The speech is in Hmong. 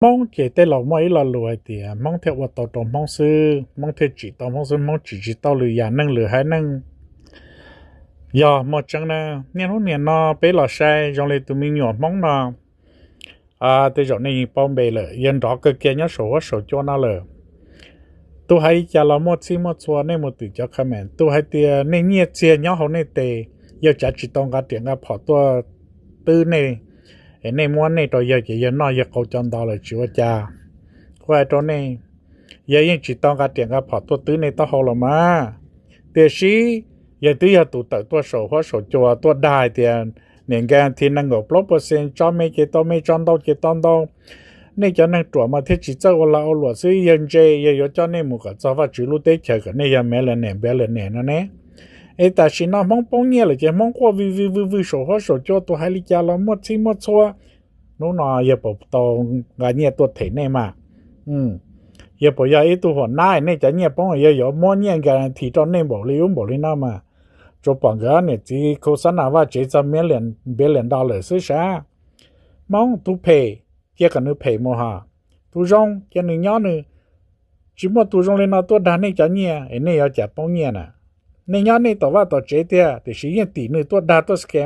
Hmoob ces tej laus muaj ib lo lus hais tias Hmoob thiaj ua tau rau Hmoob xwb, Hmoob thiaj tsim tau Hmoob xwb, Hmoob tsim tsis tau lwm yam neeg lwm haiv neeg. Yog muaj tseeb na, niaj hnub niam no peb los saib zoo li tus me nyuam Hmoob no, tej zaum nej yeej paub npe lawm, yawg nrov kawg kiag nyob saum huab saum cua no lawm. Tus hais li cas los muaj txhij muaj txhua, nej mus twm cov comment, tus hais tias nej nyiaj txiag nyob hauv nej tes, yawg tsav tsis tau nqa riam nqa phom tuaj twb nej, es nej muab nej rau yawg ces yawg noj yawg qau co nto lawm tsis ua cas. Kuv hais rau nej, yawg yeej tsis tau nqa riam nqa phom tuaj twb nej taub hau los mas. Tiam sis yawg twb yog tus tawm tuaj saum huab saum cua tuaj dag hais tias niam guarantee nees nkaum plaub percent, tso me ces tau me, tso ntau ces tau ntau. Nej cov neeg ruam mas thiaj tsis txawj ua lag ua luam xwb, yawg ntse, yawg yuav coj nej mus kom txog Vajtswv lub teb chaws kom nej yog millionaire, billionaire no ne. Es tam sim no Hmoob poob nyiaj lawm ces Hmoob quaj vwg vwg vwg vwg saum huab saum cua, tus hais li cas los muaj txhij muaj txhua. Hnub no yawg puas tau nqa nyiaj tuaj them nej mas? Yawg puas yog ib tug huam nab nej cov nyiaj poob, yawg yuav muab nyiaj guarantee rau nej npaum li ub npaum li no mas? Tsuas pom nkawd niam txiv khau xab nas vaj tsev txog million, billion dollar xwb sav. Hmoob, tus phem cia kom nws phem mus hos, tus zoo cia nws nyob nws. Tsis muaj tus zoo li no tuaj dag nej cov nyiaj es nej yuav cas poob nyiaj na? Nej nyob nej tom vaj tom tsev tiag, tiam sis yeej tim nws tuaj dag tuaj scam.